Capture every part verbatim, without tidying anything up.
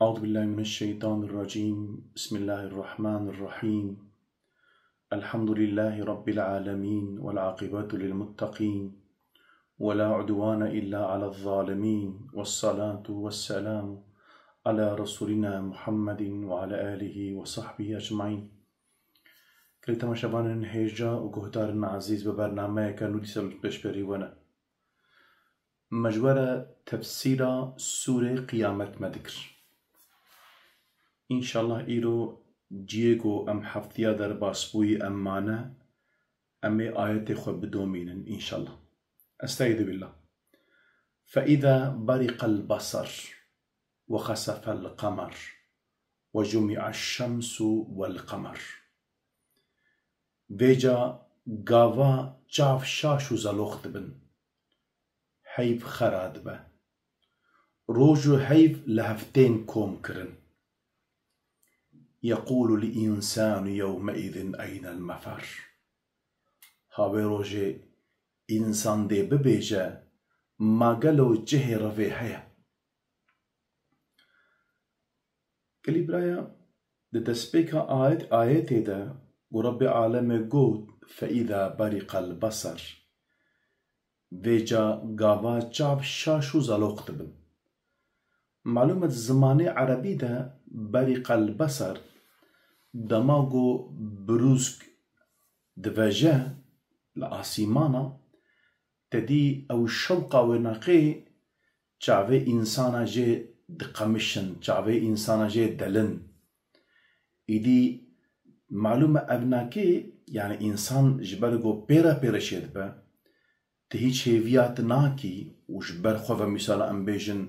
أعوذ بالله من الشيطان الرجيم. بسم الله الرحمن الرحيم. الحمد لله رب العالمين، والعاقبة للمتقين، ولا عدوان إلا على الظالمين، والصلاة والسلام على رسولنا محمد وعلى آله وصحبه أجمعين. Gelî temaşevanên hêja û guhdarên ezîz, bi bernameyeke nû dîsa pêşberî we ne. Me ji we re tefsîra sûrê Qiyamet me dikir. Înşallah îro ciyê ku em heftiya derbas bûyî em mane, em ê ayetê xwe bidomînin înşallah. Estaizu billah. فإذا برق البصر وخسف القمر وجمع الشمس والقمر. Vêca gava çav şaş û zelox dibin. Heyv xera dibe. Roj û heyv li hev tên kom kirin. يقول الإنسان يومئذ أين المفر. Ha wê rojê însan dê bibêje, ma gelo cihê revê heye? Gelî biraya, di destpêka ayet, ayetê de ku Rebbê alemê got, فإذا برق البصر. Vêca gava çav şaş û zeloq dibin. Malûm e, di zimanê erebî de برق البصر, dema ku birûsk diveje li asîmana, te dî ew şewqa wênakê çavê însana jê diqemişin, çavê însana jê delin. Îdî malûm e, evnakê, yani însan ji ber ku pê re pê re çêdibe, tu hîç hêviya tu nakî û ji ber xwe ve, mîsala em bêjin,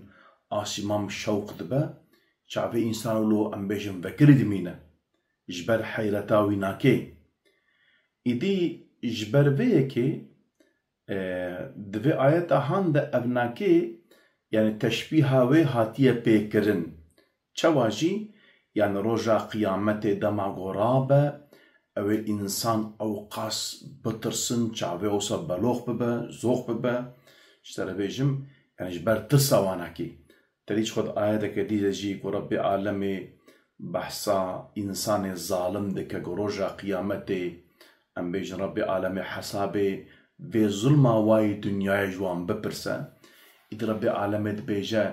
asîman bi şewq dibe, çavê însan wilo, em bêjin, vekirî dimîne. Ji ber heyreta wî nakê. Îdî ji ber vê yekê, e, di vê ayeta han de evnakê, yani teşbîha wê hatiye pêkirin. Çawa jî, yani roja qiyametê dema ku rabe, ew ê însan ewqas bitirsin, çavê wisa belox bibe, zox bibe, ji te re bêjim, yani ji ber tirsa wanakî. Te dî çi xwe di ayeteke dî de jî ku Rebbê alemê behsa însanê zalim dike ku roja qiyametê, em bêjin, Rebbê alemê hesabê vê zulma wayî dinyayê ji wan bipirse. Îdî Rebbê alemê dibêje,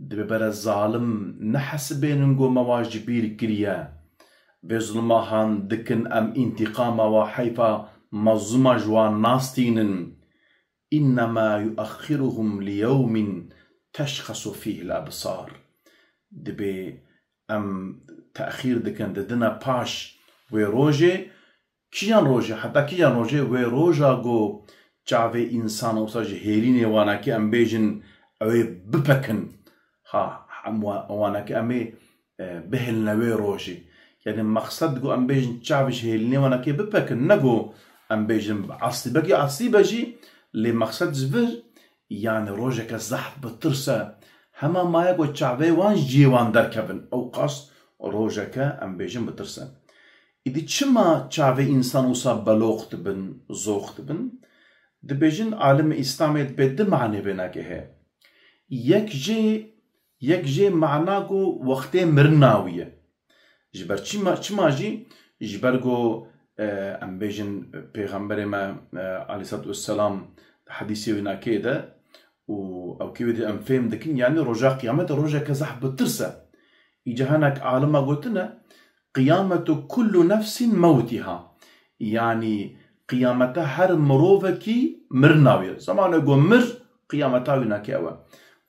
dibê bere zalim nehesibênin ku me wa ji bîr kiriye. Vê zulma han dikin, em întîqama wa heyfa mezlûma ji wan nastînin. إنما يؤخرهم ليوم تشخص فيه الأبصار. Dibê em texîr dikin, didine paş wê rojê. Kîjan rojê? Heta kîjan rojê? Wê roja ku çavê însan wisa ji hêrînê wanakî, em bêjin, ew ê bipekin. Ha, em wa-, wanakî em ê e, bihêline wê rojê. Yani mexsed ku em bêjin çav ji hêlînê wanakê bipekin, ne ku em bêjin bi eslî. Belkî eslî be jî, lê mexsed ji vir, yani rojeke zehf bi tirs e. Hema maye ku çavê wan ji cihê wan derkevin. Ew qas rojeke, em bêjin, bi tirs e. Îdî çima çavê însan wisa belox dibin, zox dibin? Dibêjin, alimê Îslamê dibê du manê vênakê heye. Yek jê, yek jê mana ku wextê mirina wî ye. Ji ber çima, çima jî? Ji ber ku, e, em bêjin, Pêxemberê me, e, aleyhisselatu vesselam, di hedîsê wî nakê de û ew kê wê de em fêm dikin, yani roja qiyamet rojeke zehf bi tirs e. Îca hinek alima gotine, qiyametu kullu nefsin mewtiha. Yani qiyamete her mirovekî mirina wî ye. Zamanê ku mir, qiyameta wî nake ew e.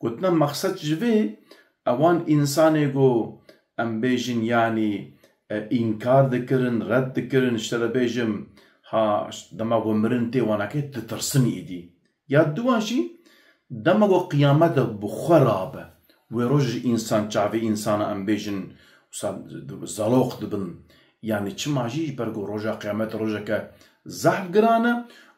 Gotine mexsed ji vê, ewan însanê ku em bêjin, yani, e, înkar dikirin, red dikirin, ji te re bêjim, ha, dema ku mirin tê wanakê ditirsin îdî. Ya duwa jî, dema ku qiyamet bi xwe rabe, wê roj jî însan çavê însana em bêjin, wisa zaloq dibin. Yani çima jî? Ji ber ku roja qiyamet rojeke zehf giran e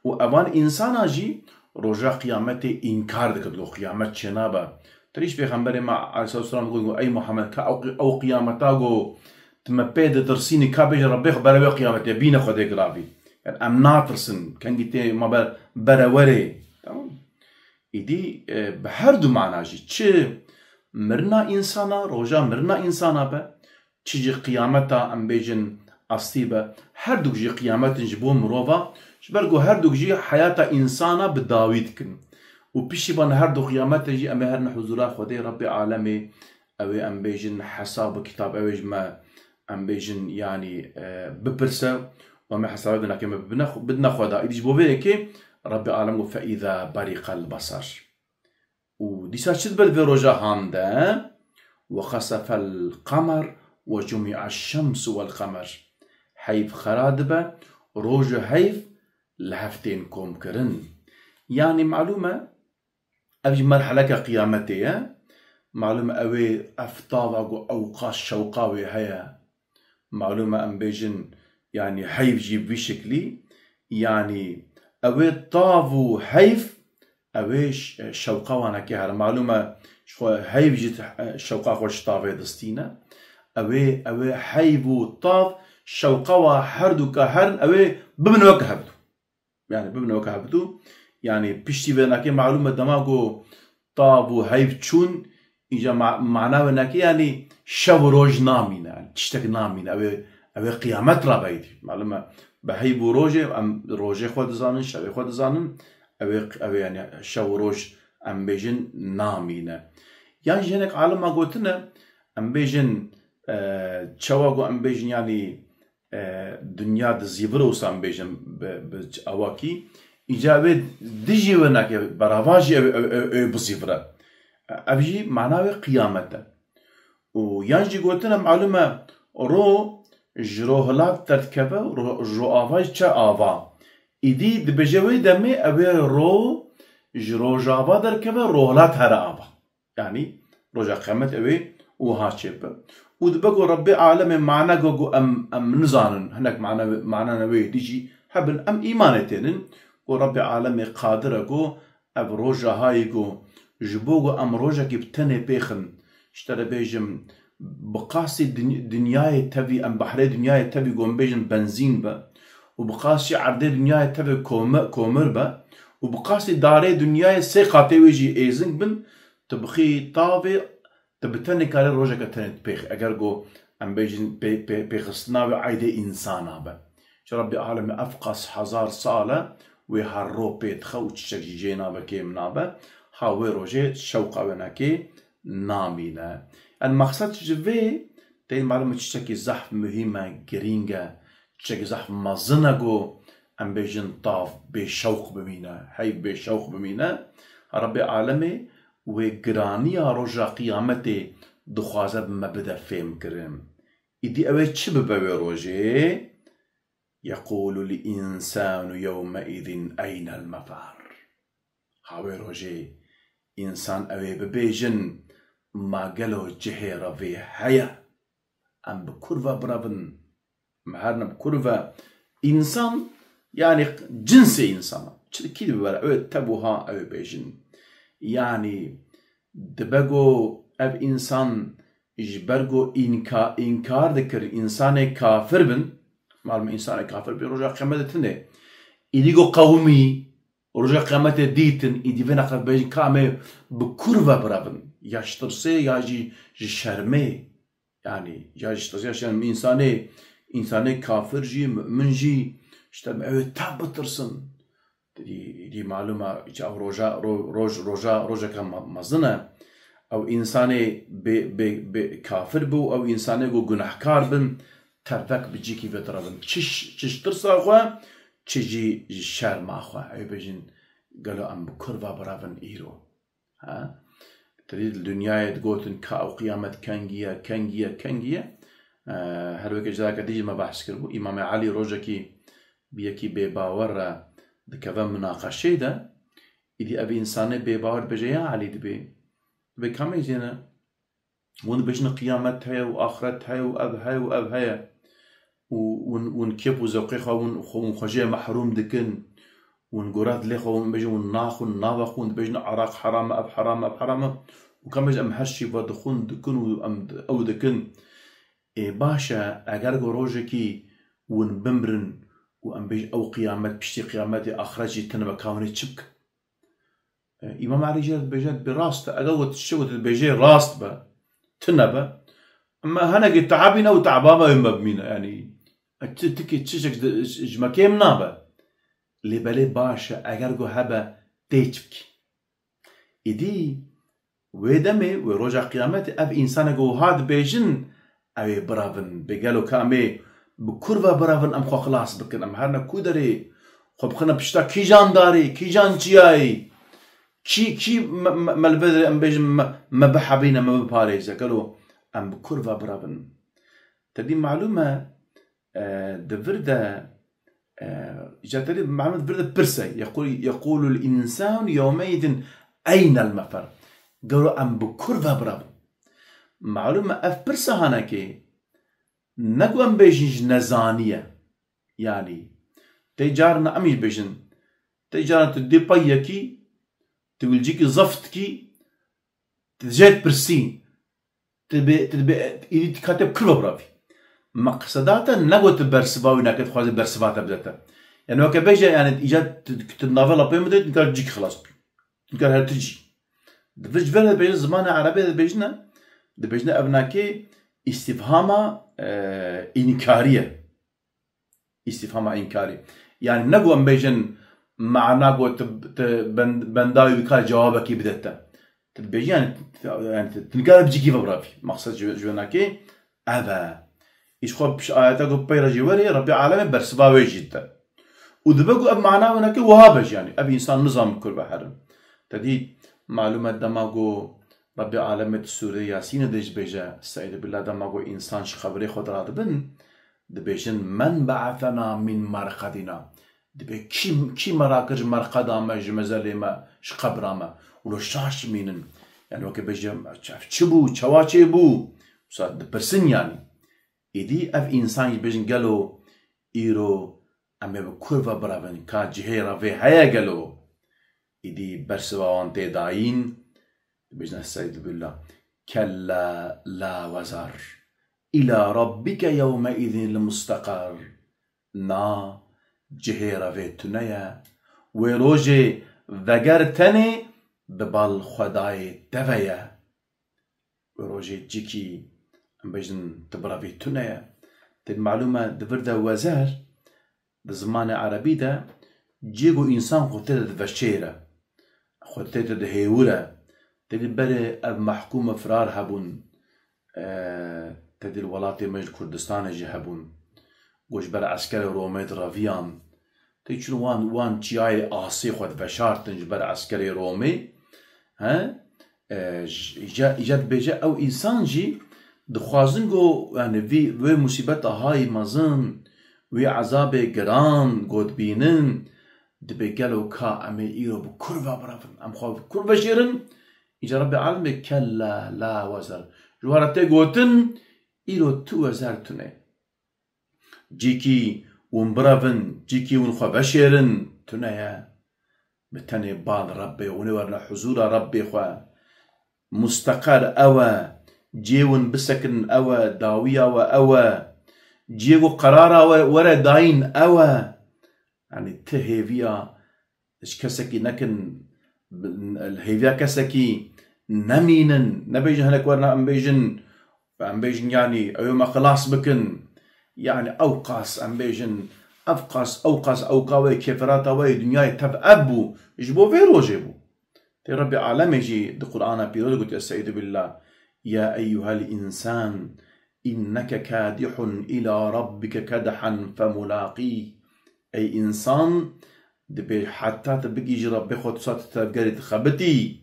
û evan însana jî roja qiyametê înkar dikin, ku qiyamet çênabe. Tirîş Pêxemberê me aleyhisselatu vesselam got, got, "Ey Muhammed, ka ew qi-, ew qiyameta ku tu me pê ditirsînî, ka bêje Rebbê xwe bere wê qiyametê, bîne Xwedê giravî. Yani em natirsin, kengî tê ma ber, bere werê." Tamam. Îdî, e, bi her du mana jî, çi Mirina însana, roja mirina însana be, çi jî qiyameta, em bêjin, aslî be, her du jî qiyametin ji bo mirova, ji ber ku her du jî heyata însana bi dawî dikin. Û piştî van her du qiyametin jî em ê herin huzûra Xwedê Rebbê alemê, ew ê em bêjin hesab û kitab, ew ê ji me, em bêjin, yanî, e, bipirse, û em ê hesabê binakê me bidine, bidine Xweda. Îdî ji bo vê yekê Rebbê alem got, "Fe îza beriqel besar." Û dîsa çi dibe di vê roja han de? "Ve xesefel qemer ve cumi'a şemsu vel qemer." Heyv xera dibe, roj û heyv li hev tên komkirin. Yanî malûm e, ev jî merheleke qiyametê ye. Malûm e, ew ê ev tava ku ewqas şewqa wê heye. Malûm e, em bêjin, yanî heyv jî bi vî şeklî, yanî ew ê tav û heyv, ew ê ş-, şewqa wanekê here. Malûm e, ji xwe heyv jî, e, şewqa xwe ji tavê distîne. Ew ê, ew ê heyv û tav şewqa wa herduka herin, ew ê bibin weke hevdu. Yanî bibin weke hevdu. Yanî piştî vê nakê malûm e dema ku tav û heyv çûn, îca ma-, mana wê nakê, yanî şev û roj namîne, yanî tiştek namîne. Ew ê, ew ê qiyamet rabe îdî. Malûm e, bi heyv û rojê em rojê xwe dizanin, şevê xwe dizanin. Ew ê, ew ê yanî şev û roj em bêjin namîne. Yan jî hinek alima gotine, em bêjin, e, çawa ku em bêjin, yanî e, dinya dizîvire wisa em bêjin bi, bi awakî, îca wê dijî wê nake, berava jî ew, ew, ew, ew bizîvire. Ev jî mana wê qiyamet e. Û yan jî gotine malûm e, ro ji rohilat derdikeve, ro, ji roava jî çe ava. Îdî dibêje wê demê ew ê ro ji rojava derkeve, rohilat here ava. Yanî roja qiyamet ew ê wiha çêbibe. Û dibe ku Rebbê alemê mane ku, ku em, em nizanin, hinek mane, manene wê dijî hebin, em îmanê tênin ku Rebbê alemê qadir e ku ev roja hayî ku ji bo ku em rojekî bi tenê pêxin, ji te re bêjim, bi qasî diny-, dinyayê tevî, em behrê dinyayê tevî ku em bêjin benzîn be û bi qasî erdê dinyayê tevê kome-, komir be û bi qasî darê dinyayê sê qatê wê jî êzing bin, tu bixî tavê, tu bi tenê karê rojeke tenê dipêx. Eger ku em bêjin pê-, pê-, pêxistina wê eydê însana be. Ji Rebbê alemê ev qas hezar sal e, wê her ro pê dixe û çiçek jî jê nabe, kêm nabe. Ha wê rojê şewqa wê nekê namîne. Yanî mexsed ji vê tê malûm e tiştekî zehf muhîm e, girîng e, tiştekî zehf mezin e ku em bêjin tav bêşewq bimîne, heyv bêşewq bimîne. Rebbê alemê wê giraniya roja qiyametê dixwaze bi me bide fêhm kirin. Îdî ew ê çi bibe wê rojê? Yeqûlul însanu yewmeîzin eynel mefar. Ha wê rojê însan ew ê bibêjin, ma gelo cihê revê heye? Em bi kur ve birevin? Em herin bi kur ve? Însan, yanî cinsê însan. Çi kî dibe were? Ew ê tev û ha ew ê bêjin. Yanî dibe ku ev însan ji ber ku înka-, înkar dikir, însanê kafir bin, malum însanê kafir bin, roja qiyametê tune. Îdî ku qewimî, roja qiyametê dîtin, îdî vê neqe bêjin ka em ê bi kur ve birevin. Ya ji tirsê, ya jî ji şermê. Yanî, ya ji tirsê, ya ji şermê. Însanê, însanê kafir jî, mu'min jî, işte, ew ê tev bitirsin. Dî, dî malûm e, îca ew roja, ro-, roj, roja, rojeke me-, mezin e. Ew însanê bê, bê, bê kafir bû, ew însanê ku gunehkar bin, tevek bi cîkî ve direvin. Çi ş-, çi ji tirsa xwe, çi jî ji şerma xwe. Ew bêjin, gelo em bi kur ve birevin îro? Ha? Te dî li dinyayê digotin ka ew qiyamet kengî ye, kengî ye, kengî ye. Eee, her weke careke dî jî me behs kiribû. Îmamê Elî rojekî bi yekî bêbawer re dikeve minaqeşê de, îdî ev însanê bêbawer dibêje, ya Elî, dibê, dibê kamê zêne? Hûn dibêjin qiyamet heye û axiret heye û ev heye û ev heye. Û hûn, hûn kêf û zewqê xwe hûn, xwe, hûn xwe jê mehrûm dikin. Hûn gora dilê xwe hûn bêjin, hûn naxwin, navexwin, dibêjin, "Araq heram e, ev heram e, ev heram e." Û ka bêjin, "Em her şî vedixwin, dikin û em d-, ew dikin." Ê baş e, eger ku rojekî hûn bimrin û em bêjin, ew qiyamet, piştî qiyametê, axiret jî tune be, ka hûn ê çi bikin? E, Îmam Elî jê re dibêje, bi rast e, eger we tiştek we dibêje rast be, tune be, ema henekê teabîne û teaba me wê me bimîne, yanî, e, ti-, tikê tiştek ji, ji, ji me kêm nabe. Lê belê baş e, eger ku hebe, tê çi bikî? Îdî wê demê, wê roja qiyametê ev însanê ku wiha dibêjin, ew ê birevin, bê gelo ka em ê bi kur ve birevin, em xwe xilas bikin, em herine ku derê, xwe bixine pişta kîjan darê, kîjan çiyayê, kî, kî me, me, me li vê derê em bêjin me, me bihebîne, me biparêze, gelo em bi kur ve birevin? Te dî malûm e, e, di vir de, e, îca te dî malûm e, di vir de pirse, yeqûl-, yeqûlul însanu yewmeîzin eynel mefer. Gelo em bi kur ve birevin? Malûm e ev pirsa hanekê, ne ku em bêjin ji nezanî ye. Yanî, tê carna em jî bêjin, tê carna tu dê pey yekî, tu wilcikî zeft dikî, tu jê dipirsî, tu dibê, tu dibê, îdî tu katê bi kur ve biravî. Meqseda te ne ku tu bersiva wî nake, dixwaze bersiva te bide te. Yani weke bêje, yani îca tu, tu navê lapê min de, tu nikar cîk xilas bî. Tu nikar her tu cî. Di vir ji vir dibêjin, zimanê erebê dibêjine, dibêjine ev nakê îstîfhama, e, înkarî ye. Îstîfhama înkarî. Yani ne ku em bêjin mana ku tu, tu ben-, benda wî bikare cewabekî bide te. Tu dibêjî yani, yani tu, tu nikare bi cîkî ve biravî. Maqsed ji, ji wê nakê ev e. Îş xwe piş ayeta ku pey re jî werê, Rebbê alemê bersiva wê jî dide. Û dibe ku ev mana wê nakê wiha be jî yani. Ev însan nizan bi kur ve herin. Te dî malûm e dema ku Rebbê alemê di sûreyê Yasînê de jî dibêje, Estaizu billah, dema ku însan ji xebrê xwe de radibin, dibêjin, "Men be'esena min merqedina." Dibê, "Kî, kî me rakir ji merqeda me, ji mezelê me, ji qebra me? Û lo şaş dimînin." Yani weke bêje, "Ev çi bû, çawa çêbû?" Wisa dipirsin yani. Îdî ev însan jî dibêjin, "Gelo îro em ê bi kur ve birevin, ka cihê revê heye gelo?" Îdî bersiva wan tê dayîn, dibêjin, Estaizu billah, "Kella la wezar. Îla rabbike yewmeîzin l-musteqer." Na, cihê revê tune ye. Wê rojê veger tenê bi bal Xwedayê te ve ye. Wê rojê cîkî, em bêjin, tu birevî tune ye. Tê malûm e, di vir de wezer, di zimanê erebî de, cihê ku însan xwe tê de diveşêre, xwe tê de dihêwire. Tê dî berê ev mehkûm û firar hebûn, e, tê dî li welatê me ji Kurdistanê jî hebûn. Ku ji ber eskerê Romê diraviyan. Tê çûn wan, wan çiyayê Asê xwe diveşartin ji ber eskerê Romê. He? E, j-, îca, îca dibêje ew însan jî dixwazin ku, yani, vî, vê musîbeta hayî mezin, wî ezabê giran ku dibînin, dibê gelo ka em ê îro bi kur ve birevin, em xwe bi kur veşêrin? Îca Rebbê alemê kella la wezar. Ji we re tê gotin, îro tu wezer tune. Cîkî hûn birevin, cîkî hûn xwe veşêrin, tune ye. Bi tenê bal Rebbê, hûn ê werine huzûra Rebbê xwe. Musteqer ew e, cihê hûn bisekinin ew e, dawiya we ew e. Cihê ku qerara we were dayîn ew e. Yanî ti hêviya ji kesekî nekin, bi-, li hêviya kesekî nemînin, nebêjin hinek werine em bêjin, em bêjin, yanî ew ê me xilas bikin. Yanî ew qas em bêjin, ev qas, ew qas, ew ka wê kêferata wê dinyayê tev ev bû, ji bo vê rojê bû. Tê Rebbê alemê jî di Qur'ana pîroz de gotiye, Estaizu billah, "Ya eyyuhel insan, inneke kadihun ila rabbike kedhan femulaqî." Ey însan, dibê heta tu bigihîjî Rebbê xwe, tu sa tu tevgerê dixebitî,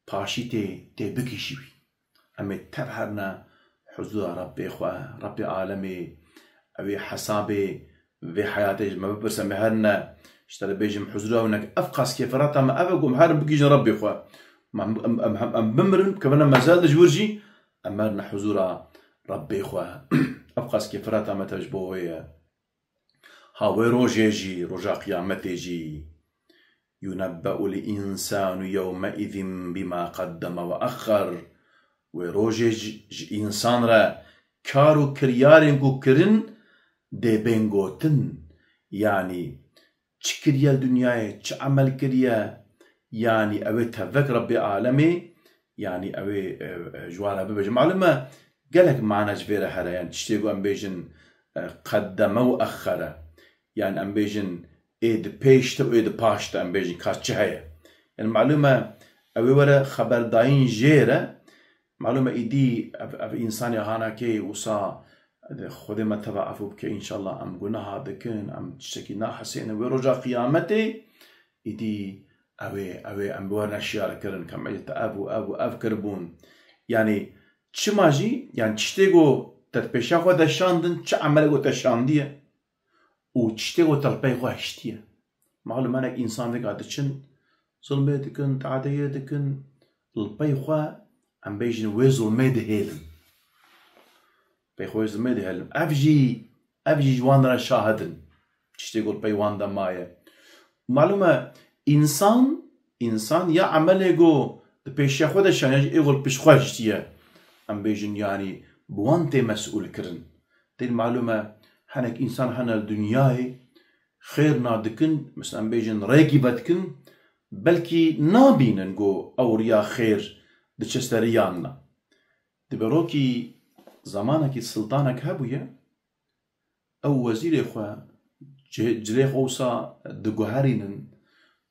paşî tê, tê bigihîjî wî. Em ê tev herine huzûra Rebbê xwe, Rebbê alemê, ew ê hesabê vê heyatê ji me bipirse, em ê herine, ji te re bêjim, huzûra wî neke. Ev qas kêferata me ev e ku em herin bigihîjin Rebbê xwe. Em, em, em, em, em bimirin, bikevine mezal de ji wir jî, em herine huzûra Rebbê xwe. Ev qas kêferata me tev ji bo wê ye. Ha wê rojê jî, roja qiyametê jî, "Yunebbe'ul însanu yewmeîzin bîma qeddeme we exxer." Wê rojê ji, ji însan re kar û kiryarên ku kirin dê bên gotin. Yanî çi kiriye li dinyayê, çi emel kiriye, Yanî ew ê tevek Rebbê alemê, yanî ew ê, e, e, ji wan re bibêje. Malum e, gelek mana ji vê re here. Yanî tiştê ku em bêjin, e, qeddeme û exxere. Yanî em bêjin ê di pêş de û ê di paş de, em bêjin ka çi heye. Yanî malum e, ew ê were xeberdayîn jê re. Malum e, îdî ev, ev însanê hanakê wisa, Xwedê me teva efû bike, înşallah em guneha dikin, em tiştekî nahisênin. Wê roja qiyametê, îdî ew ê, ew ê em bi we neşiyar kirin, ka me te ev û ev û ev kiribûn. Yanî çima jî, yanî tiştê ku te di pêşiya xwe de şandin, çi emelê ku te şandiye û tiştê ku te li pey xwe hiştiye. Malum hinek însan vêga diçin, zulmê dikin, tadeyê dikin, li pey xwe, em bêjin, wê zulmê dihêlin. Pey xwe wê zulmê dihêlin. Ev jî, ev jî ji wan re şahid in. Tiştê ku li pey wan de maye. Malum e, însan, însan ya emelê ku di pêşiya xwe de şaniye, ê ku li pişt xwe hiştiye. Em bêjin, yanî bi wan tê mesûl kirin. Tên malum e, hinek însan hene li dinyayê xêr nadikin, mesela em bêjin rêkî vedikin, belkî nabînin ku ew riya xêr diçe seriyan ne. Di berokî zemanekî siltanek hebûye, ew wezîrê xwe, ci-, cilê xwe wisa diguherînin,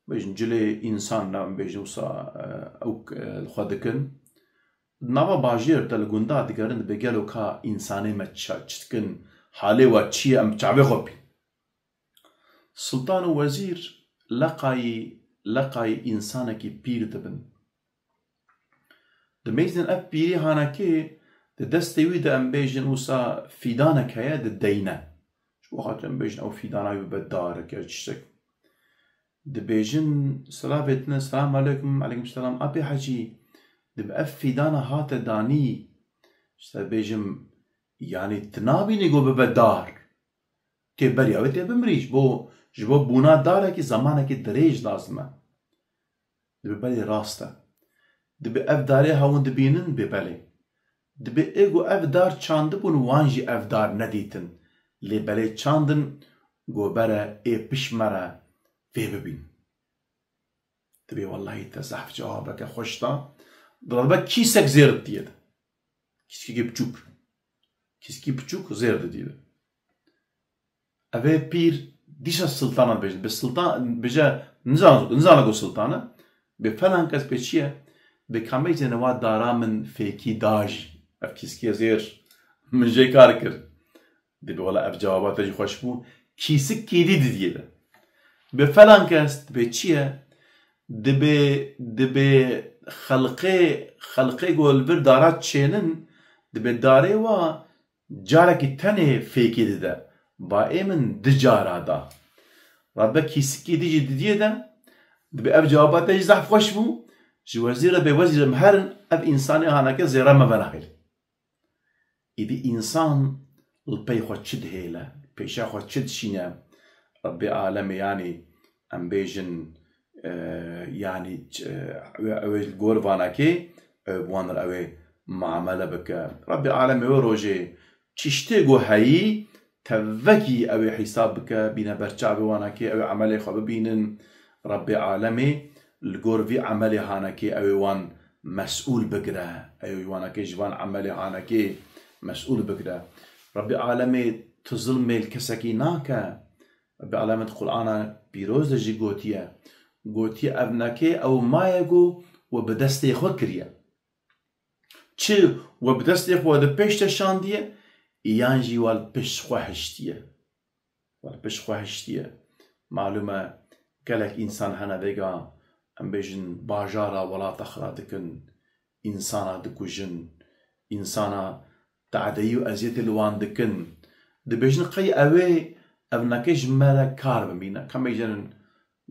bêjin cilê însan ne, em bêjin wisa, e, ew, e, li xwe dikin. Di nava bajêr de li gunda digerin, dibê gelo ka însanê me ça-, çi dikin, halê we çi ye, em bi çavê xwe bîn. Siltan û wezîr leqayî, leqayî însanekî pîr dibin. Dimeyzin ev pîrî hanekê di destê wî de em bêjin wisa fîdanek heye di deyne. Ji bo xatir em bêjin ew fîdana wî bibe darek ya tiştek. Dibêjin, silavê tine, selam aleykum, aleykum selam, apê hecî, dibe ev fîdana hate danî, işte bêjim, yanî tu nabînî ku bibe dar. Tê beriya wê tê bimirî, ji bo, ji bo bûna darekî zemanekî dirêj lazim e. Dibe belê rast e. Dibe ev darê hewin dibînin, bê belê. Dibe ê ku ev dar çandibûn, wan jî ev dar nedîtin. Lê belê çandin, ku bere ê pişt me re vê bibîn. Dibê wellahî te zehf cewabeke xweş da. Dibe kîsek zêr didiyê de. Kîskekî biçûk. Kîskî biçûk zêr didî de. Ev ê pîr dîsa siltana dibêjin. Bi siltan, bêje, nizan-, nizane ku siltan e. Bi falan kes pê çi ye? Bi kamê cene wa dara min fêkî da jî. Ev kîskê zêr min jê kar kir. Dibê wela ev cewaba te jî xweş bû. Kîsik kîdî didiyê de. Bi falan kes dibê çi ye? Dibê, dibê xelqê, xelqê ku li vir dara çênin, dibê darê wa carekî tenê fêkî dide. Ba ê min di cara da. Rabbe kîsikî dî jî didiyê de, dibê ev cewaba te jî zehf xweş bû. Ji wezîr re bê wezîr em herin, ev însanê haneke zêre me venaxêl. Îdî însan li pey xwe çi dihêle, pêşa xwe çi dişîne, Rebbê alemê, yanî em bêjin, e, yanî ç-, e, ew ê, ew ê li gor vanekê, ew ê bi wan re ew ê muamele bike. Rebbê alemê wê rojê çiştê ku heyî, tevekî ew ê hîsab bike, bîne ber çavê wanekê, ew ê emelê xwe bibînin. Rebbê alemê li gor vî emelê hanekê ew ê wan mesûl bigire. Ew ê wanekê ji van emelê hanekê mesûl bigire. Rebbê alemê tu zilmê li kesekî nake. Rebbê alemê di Qur'ana pîroz de jî gotiye. Gotiye, ev neke ew maye ku we bi destê xwe kiriye. Çi we bi destê xwe di pêş de şandiye, yan jî we li pişt xwe hiştiye. We li pişt xwe hiştiye. Malûm e, gelek însan hene vêga, em bêjin, bajara welata xira dikin, însana dikujin, însana tadeyî û eziyetê li wan dikin. Dibêjin, qey ew ê, ev neke ji me re kar bimîne. Ka em bêjin,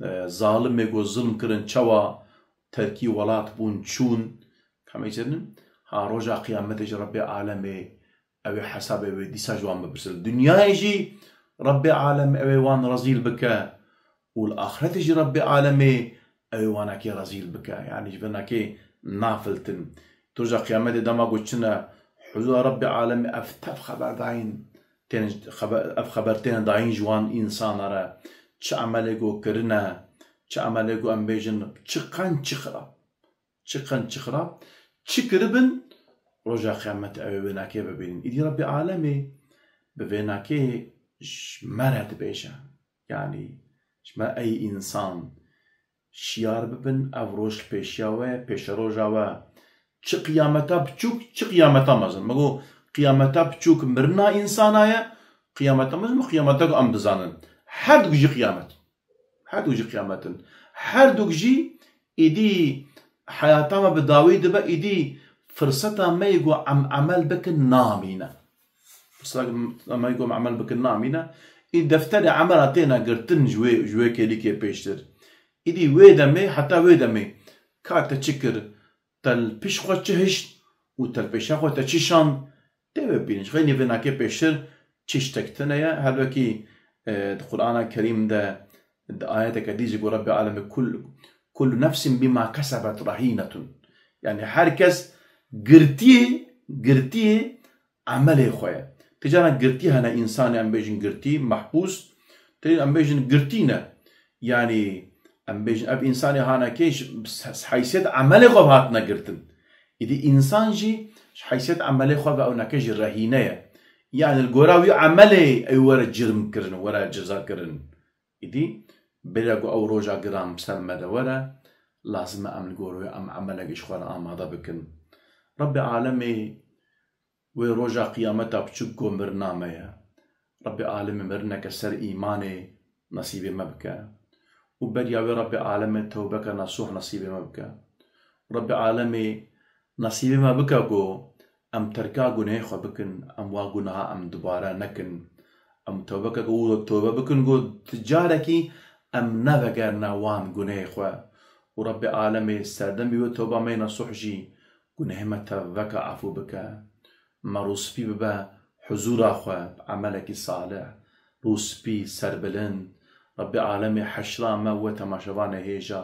e, zalimê ku zilm kirin, çawa terkî welat bûn, çûn. Ka em bêjin, ha roja qiyametê jî Rebbê alemê, ew ê hesabê wê dîsa ji wan bipirse. Li dinyayê jî Rebbê alemê ew ê wan rezîl bike û li axretê jî Rebbê alemê ew ê wanekê rezîl bike. Yanî ji vinekê nafiltin. Di roja qiyametê dema ku çine huzura Rebbê alemê, ev tev xeberdayîn tên, xebe-, ev xeber tên dayîn ji wan însana re. Çi emelê ku kirine, Çi emelê ku em bêjin çi qenc çi xirab. Çi qenc çi xirab. Çi kiribin roja qiyametê ew ê wênakê bibînin. Îdî Rebbê alemê bi vênakê ji me re dibêje. Yanî ji me ey însan şiyar bibin, ev roj pêşiya we, pêşeroja we. Çi qiyameta biçûk, çi qiyameta mezin. Me got qiyameta biçûk mirina însana ye, qiyameta mezin, qiyameta ku em dizanin. Her du jî qiyamet. Her du jî qiyamet in. Her du jî îdî heyata me bi dawî dibe, îdî firseta me yê ku em emel bikin namîne. Firseta me yê ku em emel bikin namîne. Î defterê emela têne girtin ji wê, ji wê kêlîkê pêştir. Îdî wê demê, heta wê demê ka te çi kir, te li pişt xwe çi hişt û te li pêşa xwe te çi şand, tê wê bînin. Ji xeynî vênakê pêştir çi tiştek tune ye. Her wekî, e, di Qur'ana Kerîm de, di ayeteke dî jî got Rebbê alemê kul, kullu nefsin bima kesebet rahînetun. Yani her kes girtiyê, girtiyê emelê xwe ye. Ti caran girtî hene însanê em bêjin girtî, mehbûs, ti em bêjin girtî ne. Yanî em bêjin ev însanê hane kê ji, ji heysiyet emelê xwe hatine girtin. Îdî însan jî ji heysiyet emelê xwe ve ew neke jî rehîne ye. Yanî li gora wî emelê ew were cirm kirin, were ceza kirin. Îdî bêra ku ew roja giran bi ser me de were, lazim e em li gor wê em emelekî ji xwe re amade bikin. Rebbê alemê wê roja qiyameta biçûk ku mirina me ye. Rebbê alemê mirineke ser îmanê nesîbê me bike. Û beriya wê Rebbê alemê tewbeke nesûh nesîbê me bike. Rebbê alemê nesîbê me bike ku em terka gunehê xwe bikin, em wa gunaha em dubare nekin. Em tewbeke ku tewbe bikin ku ti carekî em nevegerine wan gunehê xwe. Û Rebbê alemê serdemî wê tewba me yê nesûh jî gunehê me tevveke efû bike. Me rûspî bibe huzûra xwe bi emelekî salih, rûspî, serbilind. Rebbê alemê heşra me wê temaşevanê hêja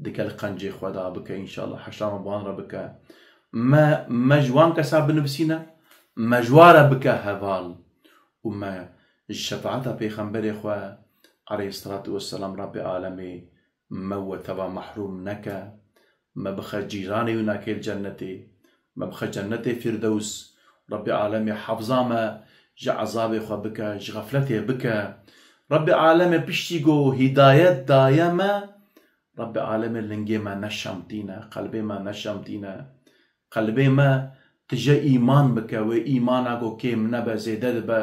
digel qencê xwe da bike, înşallah heşra me bi wan re bike. Me, me ji wan kesa binivîsîne, me ji wa re bike heval û me ji şefaeta pêxemberê xwe aleyhisselatu vesselam Rebbê alemê me û we teva mehrûm neke, me bixe cîranê wî nakê li cennetê, me bixe cennetê Fîrdews, Rebbê alemê hefza me ji ezabê xwe bike, ji xefletê bike. Rebbê alemê piştî ku hîdayet daye me, Rebbê alemê lingê me neşemtîne, qelbê me neşemtîne. Qelbê me tije îman bike, wê îmana ku kêm nebe, zêde dibe.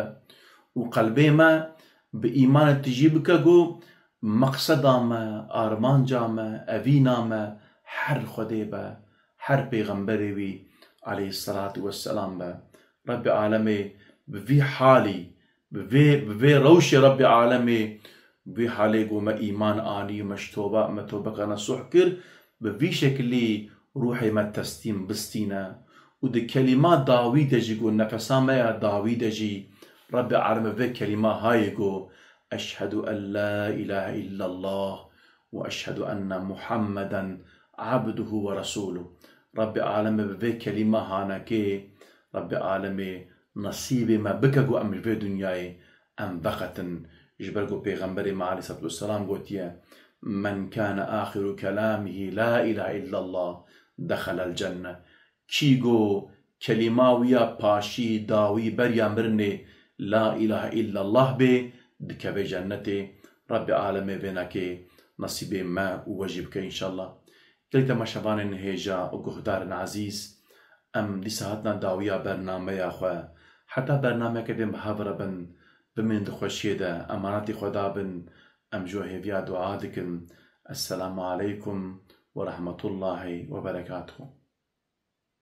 Û qelbê me bi îmanê tijî bike ku meqseda me, armanca me, evîna me her Xwedê be, her pêxemberê wî aleyhisselatu vesselam be. Rebbê alemê bi vî halî, bi vê, bi vê rewşê Rebbê alemê, bi vê halê ku me îman anî, me ji toba, me tobeka nesûh kir, bi vî şekilî ruhê me teslîm bistîne û di kelîma dawî de jî ku nefesa me ya dawî de jî Rebbê alemê vê kelîma hayê ku, "Eşhedû en la ilahe illallah ve eşhedû enne Muhammeden abduhu ve resûluh." Rebbê alemê bi vê kelîma hanekê, Rebbê alemê nesîbê me bike ku em ji vê dinyayê em veqetin. Ji ber ku Pêxemberê me aleyhisselatu vesselam gotiye, "Men kâne axiru kelâmihi la ilahe illallah, dexelel cenne." Kî ku kelîma wî ya paşî, dawî, beriya mirinê la ilahe illallah bê, dikeve cennetê. Rebbê alemê vênekê nesîbê me û we jî bike înşallah. Gelek temaşevanên hêja û guhdarên ezîz, em dîsa hatina dawiya bernameya xwe. Heta bernameyeke din bi hev re bin, bimînin di xweşiyê de, emanetî Xweda bin, em ji we hêviya dua dikin. Esselamu aleykum ve rahmetullahi ve berekatuhu.